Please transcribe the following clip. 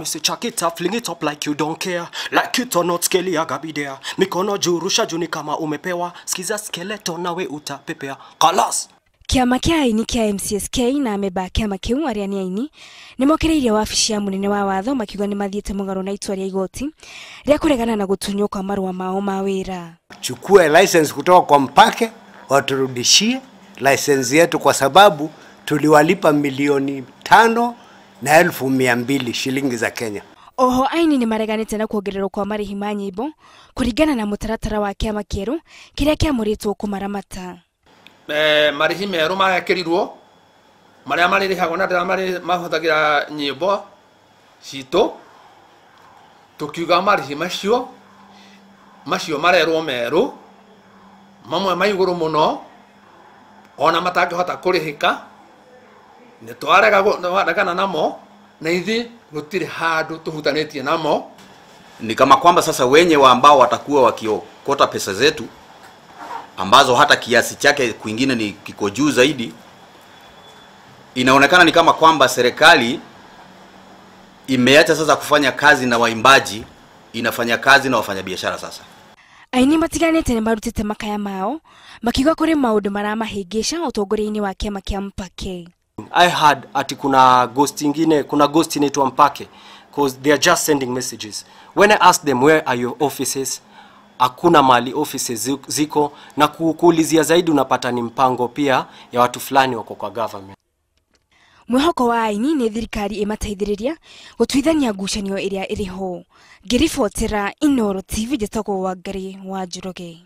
Say chuck it up, fling it up like you don't care. Like it or not, skeli agabi there. Mikono juu, rusha juu ni kama umepewa. Skiza skeleto nawe utapepea. Kalas! Kĩama kĩa aini kĩa MCSK na amemba a kĩama kĩu arĩa nĩ aini nĩmokĩrĩire wabici ya mũnene wa watho makiuga nĩmathiĩte mũgarũ na itua rĩa igoti rĩa kũregana na gũtunywo kwa marũa mao ma wĩra. Chukue license kutoka kwa Mpake, waturudishie license yetu kwa sababu tuliwalipa 5,200,000 shilingi za Kenya. Oho aini nĩ mareganĩte na kuongererwo kwa marĩhi ma nyĩmbo kũringana na mũtaratara wa kĩama kĩerũ kĩrĩa kĩamũrĩtwo kũmaramata. Marĩhi merũ marekĩrirwo marĩa marĩrĩhagwo na arĩa mahũthagĩra nyĩmbo citũ, tũkiuga marĩhi macio marerwo merũ, mamwe ma igũrũ mũno ona matangĩhota kũrĩhĩka, nĩ twaregana namo na ithuĩ gũtirĩ handũ tũhutanĩtie namo. Ni kama kwamba sasa wenye wa ambao watakuwa wakiokota pesa zetu ambazo hata kiasi chake kwingine ni kiko juu zaidi, inaonekana ni kama kwamba serikali imeacha sasa kufanya kazi na waimbaji, inafanya kazi na wafanyabiashara sasa. Aini matiganĩte nĩ marutĩte makaya mao makiuga kũrĩ maũndũ maramahĩngĩca ũtongoria-inĩ wa kĩama kĩa Mpake. I heard ati kuna ghost ingine, kuna ghost inaitwa Mpake because they are just sending messages. When I asked them where are your offices, hakuna mali offices ziko, na kuulizia zaidi unapata ni mpango pia ya watu fulani wako kwa government. Mwĩhoko wa aini nĩ thirikari ĩmateithĩrĩria gũtuithania ngucanio ĩrĩa ĩrĩ ho. Ngĩribotera Inooro TV njĩtagwo Wangari wa Njoroge.